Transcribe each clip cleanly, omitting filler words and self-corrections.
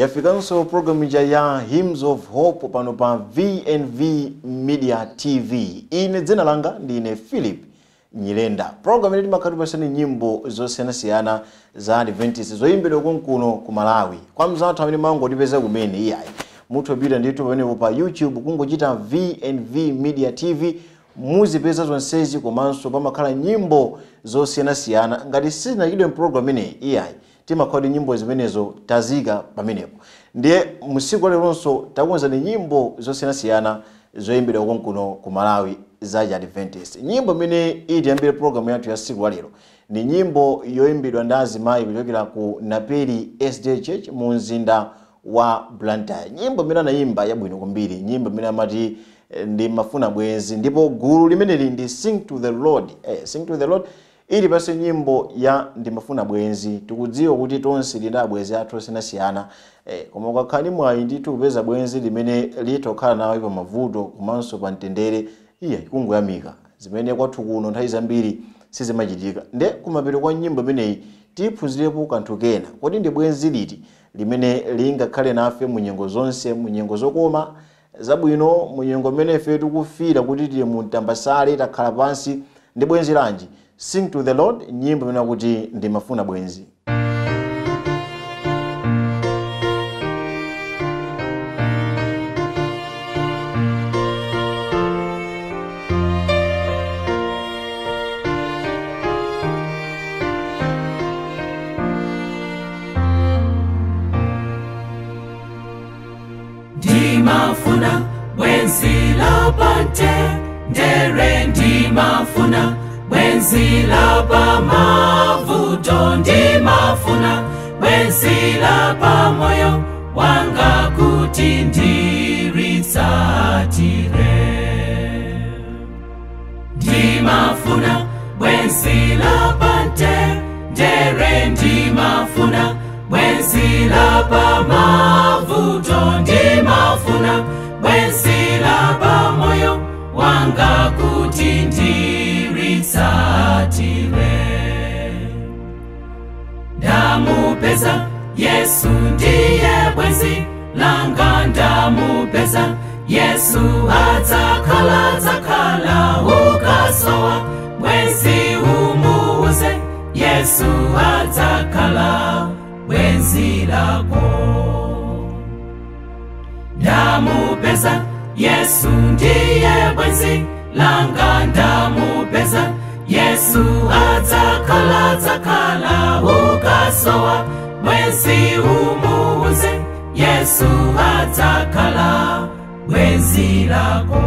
Yafikanso programu ija ya Hymns of Hope pano pa VNV Media TV. Ine dzina langa ndine Philip Nyirenda. Programu ili timakhala nyimbo zosiyanasiyana za Adventist zoyimbidwa konkuno ku Malawi. Kwa mzathu amene mangotipeza kumene iyayi, mutha ndithu pamenepo pa YouTube kungochita VNV Media TV, muzipeza zonsezi, komanso pamakhala nyimbo zosiyanasiyana. Ngati sizinachidwe program imeneyi iyayi, timakhala nyimbo zimenezo tazika pamenepo. Ndiye musiku lelonso takonzani nyimbo zosiyanasiyana zoyimbidwa konkuno ku Malawi za Adventist. Nyimbo imene itiyambire program yathu ya siku lero ni nyimbo yoyimbidwa ndi azimayi kuchokera ku Naperi SDA Church mu mzinda wa Blantyre. Nyimbo imene anayimba yabwino kwambiri, nyimbo imene amati ndi mafuna bwenzi, ndipo gulu limeneli ndi Sing to the Lord. Sing to the Lord ili pase nyimbo ya ndimafuna bwenzi. Tikudziwa kuti tonse tili ndi abwenzi athu osiyanasiyana, koma ukakhala mwayi ndithu kupeza bwenzi limene litokhala nawe pa mavuto komanso pa mtendere, iye kungoyamika zimene kwathu kuno nthawi zambiri sizimachitika. Nde kumapeto kwa nyimbo imeneyi tiphunzirepo kanthu kena. Kodi ndi bwenzi liti limene lingakhale nafe mu nyengo zonse, mu nyengo zokoma zabwino, mu nyengo imene ife tikufira kuti tili mu mtambasale takhala pansi, ndi bwenzi lanji? Sing to the Lord, nyimbo imene kuti ndimafuna bwenzi. Ndimafuna bwenzi lapante ndere, ndimafuna bwenzi lapa mavuto, ndimafuna bwenzi lapa moyo wanga kuti ndiritsatire. Ndimafuna bwenzi lapante ndere, ndimafuna bwenzi lapa mavuto, ndimafuna bwenzi lapa moyo wanga kuti ndiritsatire. Ndamupeza Yesu ndiye bwenzi langa, ndamupeza Yesu adzakhala adzakhala ukasowa bwenzi umuuze Yesu adzakhala bwenzi lako. Ndamupeza Yesu ndiye bwenzi langa, ndamupeza Yesu adzakhala adzakhala ukasowa bwenzi umuuze Yesu adzakhala bwenzi lako.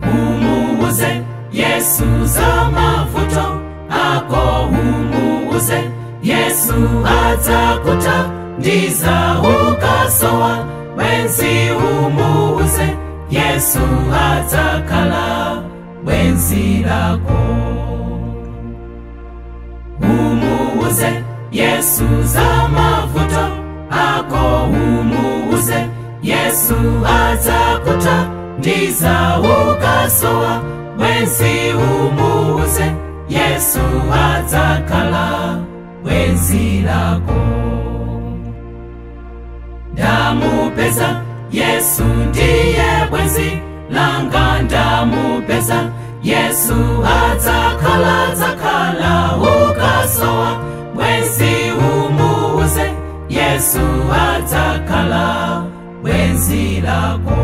Umuuze Yesu za mavuto ako, umuuze Yesu adzakuthandiza ukasowa bwenzi umuuze Yesu adzakhala bwenzi lako. Umuuze Yesu za mavuto ako, umuuze Yesu adzakuthandiza ukasowa bwenzi umuuze Yesu adzakhala bwenzi lako. Ndamupeza Yesu ndiye bwenzi langa, ndamupeza Yesu adzakhala adzakhala ukasowa bwenzi umuuze Yesu adzakhala bwenzi lako.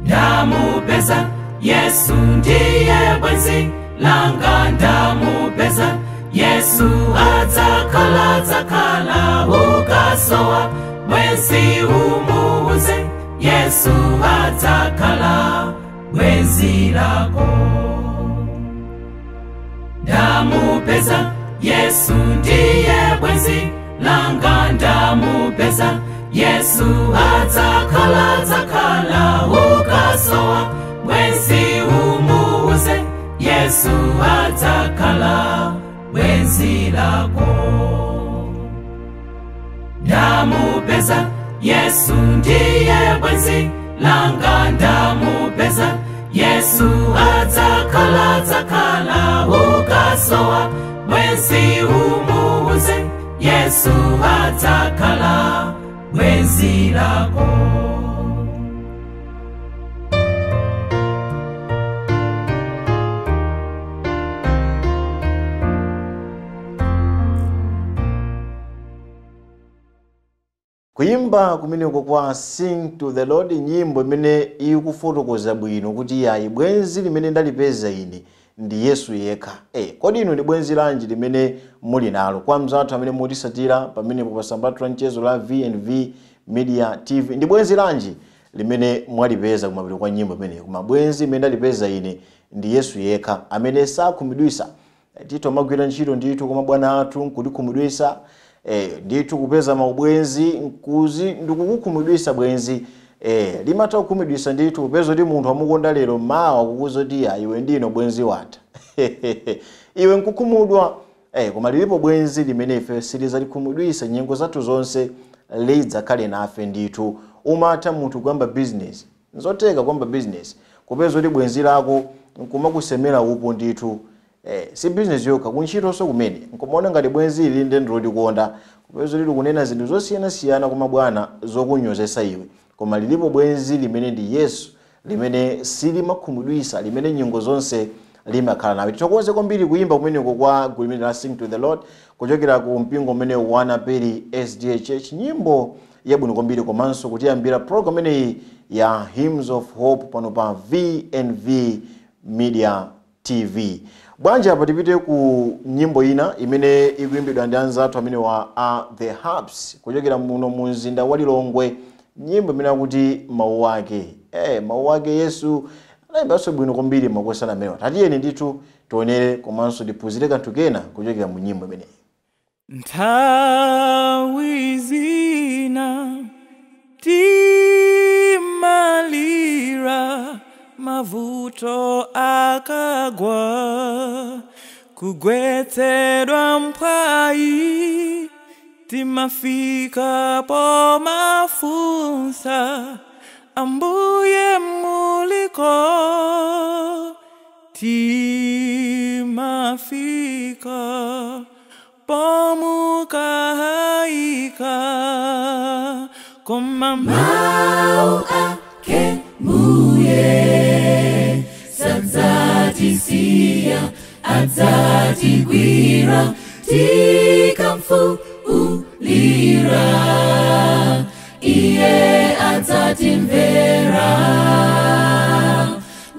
Ndamupeza Yesu ndiye bwenzi langa, ndamupeza Yesu adzakhala adzakhala ukasowa bwenzi umuuze Yesu adzakhala bwenzi lako. Ndamupeza Yesu ndiye bwenzi langa, ndamupeza Yesu adzakhala adzakhala ukasowa bwenzi umuuze Yesu adzakhala bwenzi lako. Ndamupeza Yesu ndiye bwenzi langa, ndamupeza Yesu adzakhala adzakhala ukasowa bwenzi umuuze Yesu adzakhala bwenzi lako. Kuyimba kumeneko kwa Sing to the Lord, nyimbo imene ikufotokoza bwino kuti yayi bwenzi limene ndalipeza ine ndi Yesu yekha. Kodi inu ndi bwenzi lanji limene muli nalo? Kwa mzathu amene mutisatira pamenepo pa tsamba la mchezo la V&V Media TV, ndi bwenzi lanji limene mwalipeza kumapeto kwa nyimbo imeneyi? Koma bwenzi limene ndalipeza ine ndi Yesu yekha, amene sakhumudwitsa. Tito magwira ntchito ndithu koma bwana athu nkutikhumudwitsa. Ndithu kupeza maubwenzi nkuzi ndikukukhumudwitsa bwenzi. Limatha kukhumudwitsa ndithu kupeza kuti munthu amukonda lero mawa kukuza kuti ya iwe ndino bwenzi watha. Iwe nkukhumudwa. Koma lilipo bwenzi limene ife silizalikhumudwitsa nyengo zathu zonse, lidzakhale nafe ndithu. Umatha munthu kuyamba business, nzoteka kuyamba business, kupeza kuti bwenzi lako nkumakusemera upo ndithu. Si business yokha, kuntchitonso kumene nkumaona ngati bwenzi ili ndi ndilolikonda, kupeza lili kunena zinthu zosiyanasiyana koma bwana zokunyozesa iwe. Koma lilipo bwenzi limene ndi Yesu, limene silimakhumudwitsa, limene nyengo zonse limakhala nawe. Tithokoze kwambiri kuyimba kumeneko kwa gulu limene la Sing to the Lord kuchokera ku mpingo umene wa Naperi SDA Church, nyimbo yabwino kwambiri komanso kutiyambira program imeneyi ya Hymns of Hope pano pa V&V Media TV. Bwanji apa tipite ku nyimbo ina imene ikuimbidwa ndi anzathu amene wa The Harps kuchokera muno mu mzinda wa Lilongwe, nyimbo imene akuti mawu ake. Mawu ake Yesu anayimbanso bwino kwambiri makosana amenewa. Tatiyeni ndithu tionere komanso tiphunzire kanthu kena kuchokera mu nyimbo imeneyi. Nthawi zina timalira mavuto akagwa, kugwetsedwa mphwayi, timafika pomafunsa Ambuye muliko. Timafika pomukahaika, koma mau ake Mbuye sadzatisiya, adzatigwira tikamfuulira, iye adzatimvera.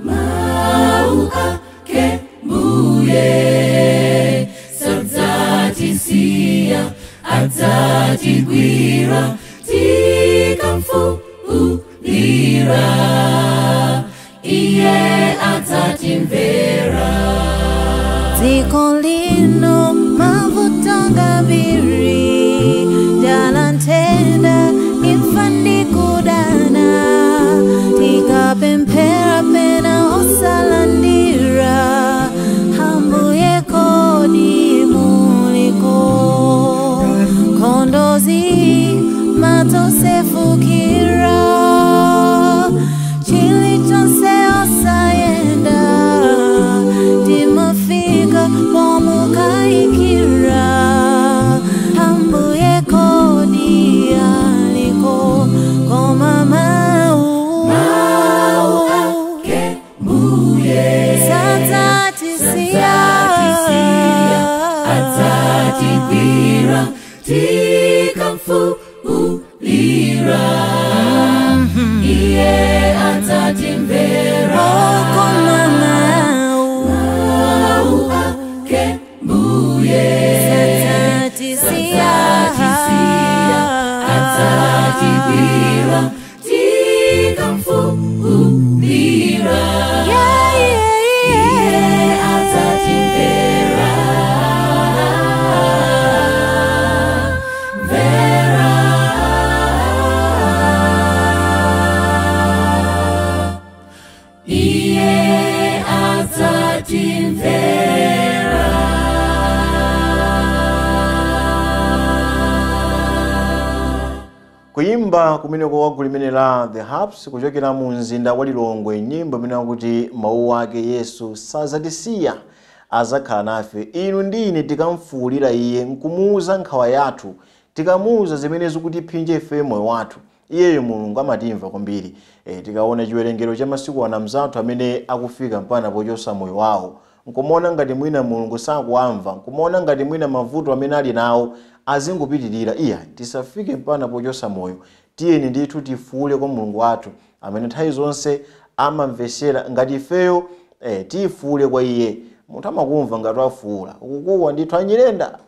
Mau ake Mbuye sadzatisiya, adzatigwira tikamfuulira, iye adzatimvera. Dziko lino mavuto ngambiri, njala nthenda imfa ndi kudana, tikapemphera pena osalandira, Ambuye kodi muliko. Nkhondozi matosefukira, chilichonse osayenda, timafika pomukaikira, Ambuye kodi aliko. Koma mau ake Mbuye sadzatisiya, adzatigwira tikamfuulira, iye adzatimvera. Koma mau ake Mbuye sadzatisiya, adzatigwira tikamfuulira, iye adzatimvera. Vera. Iye adzatimvera. Kuyimba kumeneko kwa gulu limene la The Harps kuchokera mu mzinda wa Lilongwe, nyimbo imene akuti mawu ake Yesu sadzatisiya, azakhala nafe. Inu ndi ine tikamfuwulira iye nkumuuza nkhawa yathu, tikamuuza zimene zikutiphinja ife moyo wathu, iyeyo Mulungu amatimva kwambiri. Tikaona chiwerengero cha masiku ana mzathu amene akufika mpana pochosa moyo wawo, nkumaona ngati mwina Mulungu sakuamva, nkumaona ngati mwina mavuto amene ali nawo azingopitirira. Iya, tisafike mpana pochosa moyo. Tiyeni ndithu tifuwule kwa Mulungu wathu amene nthawi zonse amamvesera. Ngati ifeyo tifuwule kwa iye, munthu amakumva ngati afuwula ukukuwa ndithu anyirenda.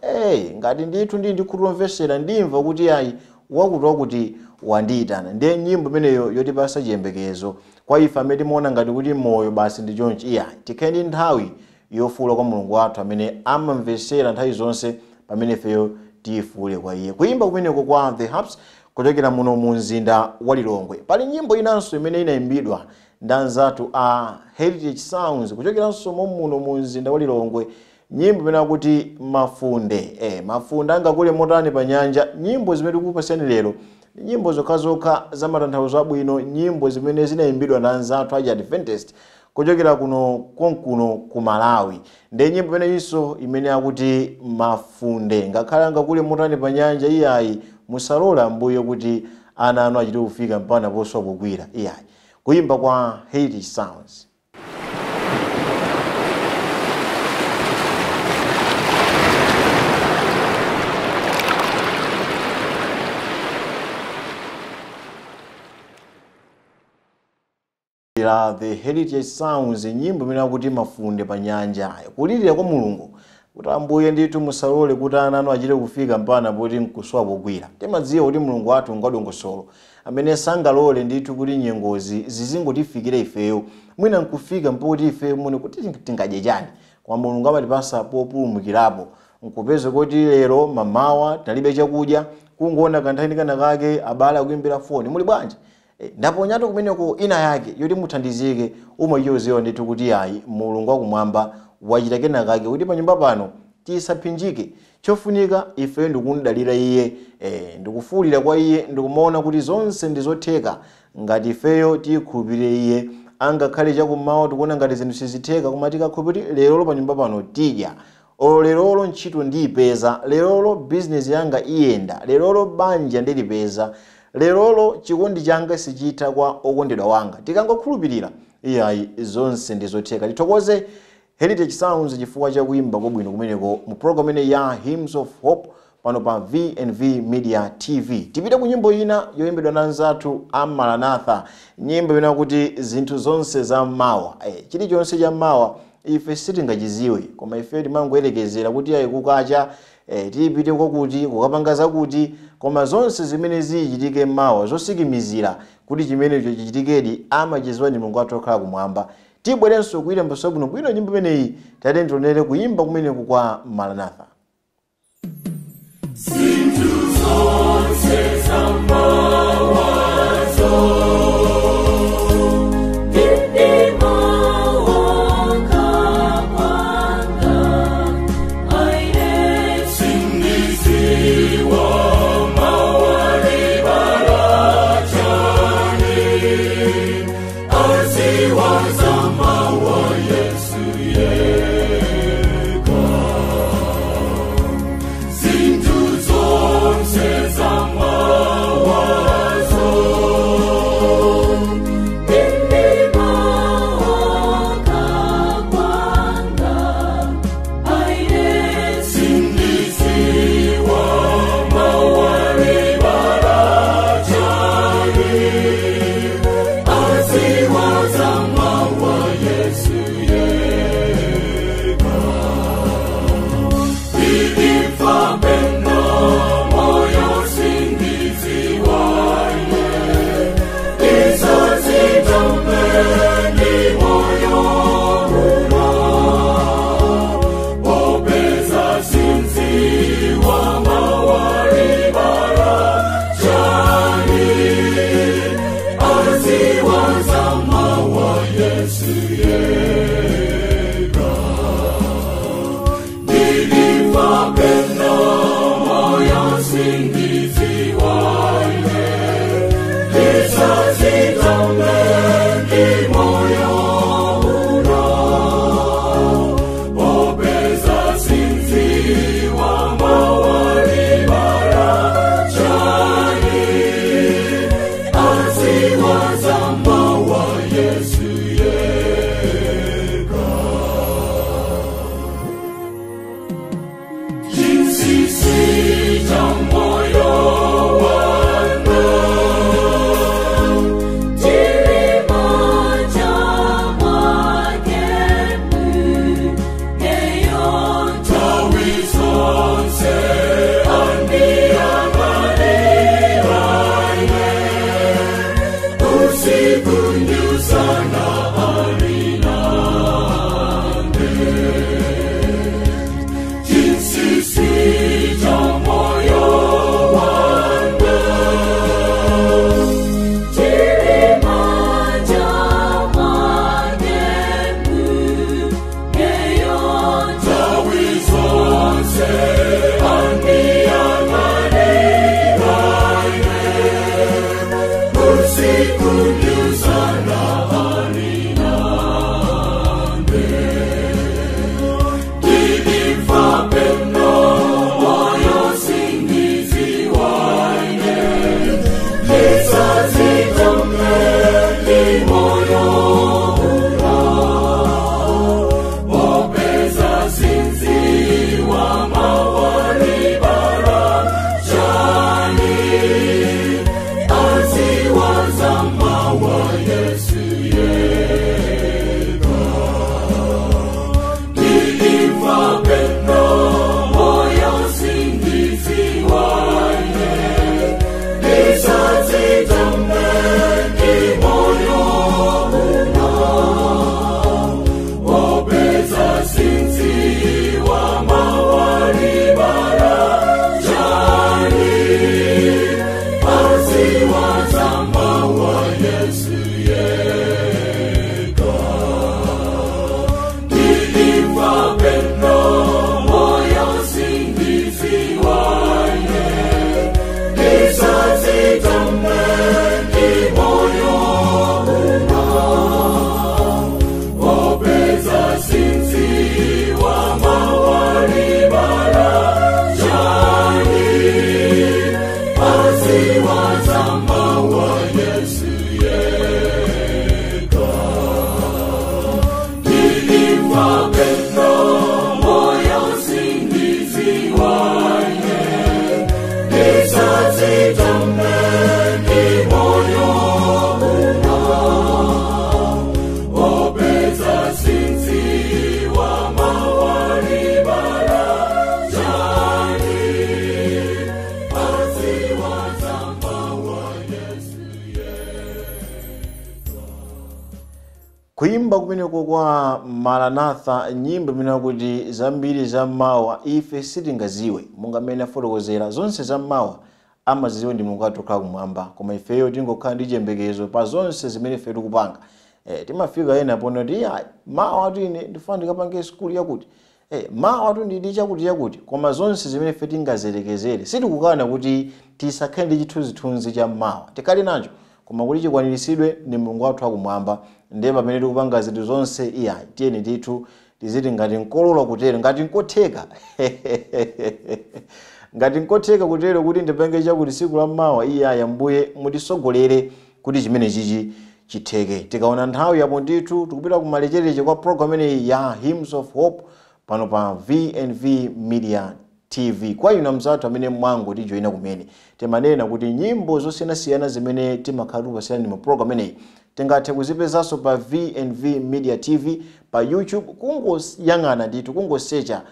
Ngati ndithu ndi ndikhulupirira ndimva kuti ayi wakuti wakuti wandiyitana. Ndiye nyimbo imeneyo yotipasa chiyembekezo kwa ife amene timaona ngati kuti moyo basi ndi chonchi. Iya, tikhale ndi nthawi yofuwula kwa Mulungu wathu amene amamvesera nthawi zonse pamene ifeyo tifuwule kwa iye. Kuyimba kumeneko kwa The Harps kuchokera muno mu mzinda wa Lilongwe. Pali nyimbo inanso imene inayimbidwa ndi anzathu a Heritage Sounds kuchokeranso muno mu mzinda wa Lilongwe, nyimbo imene akuti Mafunde. Mafunde angakule motani pa nyanja. Nyimbo zimene tikupasani lero ndi nyimbo zokhazokha za matanthauzo abwino, nyimbo zimene zinayimbidwa ndi anzathu a Adventist kuchokera kuno konkuno ku Malawi. Ndi nyimbo imeneyinso imene akuti Mafunde. Ngakhale angakule motani pa nyanja, iyayi, musalola Ambuye kuti ana anu achite kufika mpana posowa kugwira. Iyayi, kuyimba kwa Heritage Sounds. La The Heritage Sounds, nyimbo imene akuti Mafunde pa nyanja, kulirira kwa Mulungu kuti Ambuye ndithu musalole kuti ana anu achite kufika mpana poti nkusowa pogwira. Timadziwa kuti Mulungu wathu ngwadongosolo amene sangalole ndithu kuti nyengozi zizingotifikire ifeyo, mwina nkufika mpoti ifeyo muno kuti tingadye chani, koma Mulungu amatipasa populumukirapo. Nkupeza kuti lero mamawa talibe chakudya, kungoona kanthani kana kake abale akuimbira foni, muli bwanji? Ndaponyatu kumeneko ina yake yoti muthandizike. Umachiyoziwa ndithu kuti ayi, Mulungu wakumwamba wachita kena kake kuti panyumba pano tisaphinjike. Chofunika ife ndikumdalira iye, ndikufuwulira kwa iye, ndikumaona kuti zonse ndi zotheka ngati ifeyo tikhulupirire iye. Angakhale chakummawa tikuona ngati zinthu sizitheka, koma tikakhulupirira lerolo panyumba pano tidya, olo lerolo ntchito ndiyipeza, lerolo bizinesi yanga iyenda, lerolo banja ndilipeza, lerolo chikondi changa sichitha kwa okondedwa wanga. Tikangokhulupirira, iyayi, zonse ndi zotheka. Tithokoze Heritage Sounds chifukwa cha kuyimba kwabwino kumeneko mu program imene ya Hymns of Hope pano pa VNV Media TV. Tipite ku nyimbo ina yoyimbidwa na anzathu a Maranatha, nyimbo imene akuti Zinthu Zonse za Mawa. Chilichonse cha mawa ife sitingachiziwe, koma ife timangoyerekezera kuti ayi, kukacha tipite kwakuti kukapanga zakuti, koma zonse zimene zichitike mawa zosikimizira kuti chimenecho chichitikedi amachiziwa ndi Mulungu wathu okhala kumwamba. Tibwerenso kuyimba bwino bwino nyimbo imeneyi. Tate tionere kuyimba kumeneku kwa Maranatha. Zinthu zonse zamawazo ndindimawoka kwanga aine sindiziwa mawalibalachani aziwa zamawa Yesu yeka. Zinthu zonse zamawazo. Kuimba kumeneko kwa Maranatha, nyimbo imene kuti zambiri za mawa ife sitingaziwe, monga mmene afotokozera zonse za mawa amaziwe ndi Mulungu atokhala kumwamba, koma ifeyo tingokhala ndi chiyembekezo pa zonse zimene ife tikupanga. Timafika ena pano kuti mawa atu ine ndifuna ndikapange sukulu yakuti, mawa atu ndidi chakuti chakuti, koma zonse zimene ife tingazerekezere sitikukana kuti tisakhale ndi chithunzithunzi cha mawa, tikhale nacho, koma kuti chikwaniritsidwe ndi Mulungu wathu akumwamba. Ndiye pamene tikupanga zinthu zonse iyayi, tiyeni ndithu tiziti ngati nkolola kutero, ngati nkotheka ngati nkotheka kutero kuti ndipange chakuti tsiku la mawa, iyayi Ambuye mutisogolere kuti chimene chichi chitheke. Tikaona nthawi yapo ndithu tikupita kumalechereche kwa program imeneyi ya Hymns of Hope pano pa VNV Media TV. Kwa inu mzathu amene mwangu tijoyina kumene, timanena kuti nyimbo zosiyanasiyana zimene timakhala tikupasirani mu program imeneyi tingathe kuzipezanso pa VNV Media TV pa YouTube, kungoyang'ana ndithu, kungosecha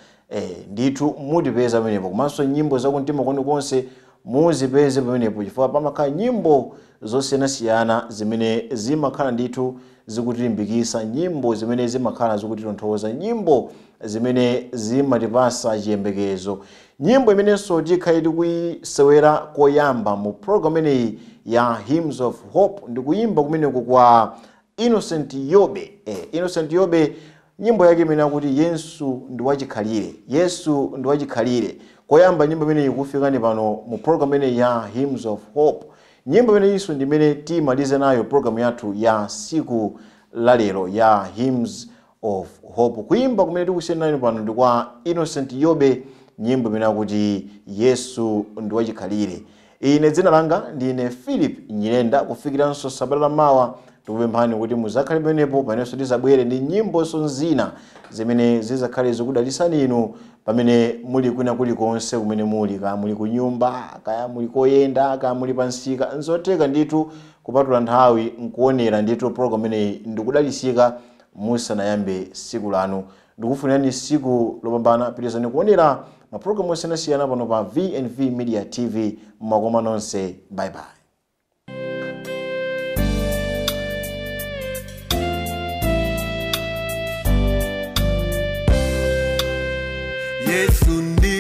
ndithu mutipeza pamenepo. Komanso nyimbo zakumtima kwanu konse muzipeze pamenepo, chifukwa pamakhala nyimbo zosiyanasiyana zimene zimakhala ndithu zikutilimbikitsa, nyimbo zimene zimakhala zikutitonthoza, nyimbo zimene zimatipasa chiyembekezo. Nyimbo imenenso tikhale tikuyisewera koyamba mu program imeneyi ya Hymns of Hope ndikuyimba kumeneko kwa Innocent Yobe. Innocent Yobe nyimbo yake imene akuti Yesu ndi wachikhalire, Yesu ndi wachikhalire. Koyamba nyimbo imeneyi ikufikani pano mu program imeneyi ya Hymns of Hope. Nyimbo imeneyinso ndi imene timalize nayo program yathu ya siku la lero ya Hymns of Hope. Kuimba kumene tikusiyana nayo pano ndi kwa Innocent Yobe, nyimbo imene akuti Yesu ndi wachikhalire. Ine dzina langa ndine Philip Nyirenda. Kufikiranso sabata lamawa tikupemphani kuti muzakhale pamenepo, pamenenso tizabwere ndi nyimbo zina zimene zizakhale zikudalitsani inu pamene muli kwina kulikonse kumene muli, kaya muli ku nyumba, kaya muli koyenda, kaya muli pansika. Nzotheka ndithu kupatula nthawi nkuonera ndithu program imeneyi ndikudalitsika musanayambe siku lanu. Ndikufunirani siku lopambana. Pitirizani kuonera mapulogalamu osiyanasiyana pano pa VNV Media TV. Mmakoma nonse, bye bye. Yesu ndi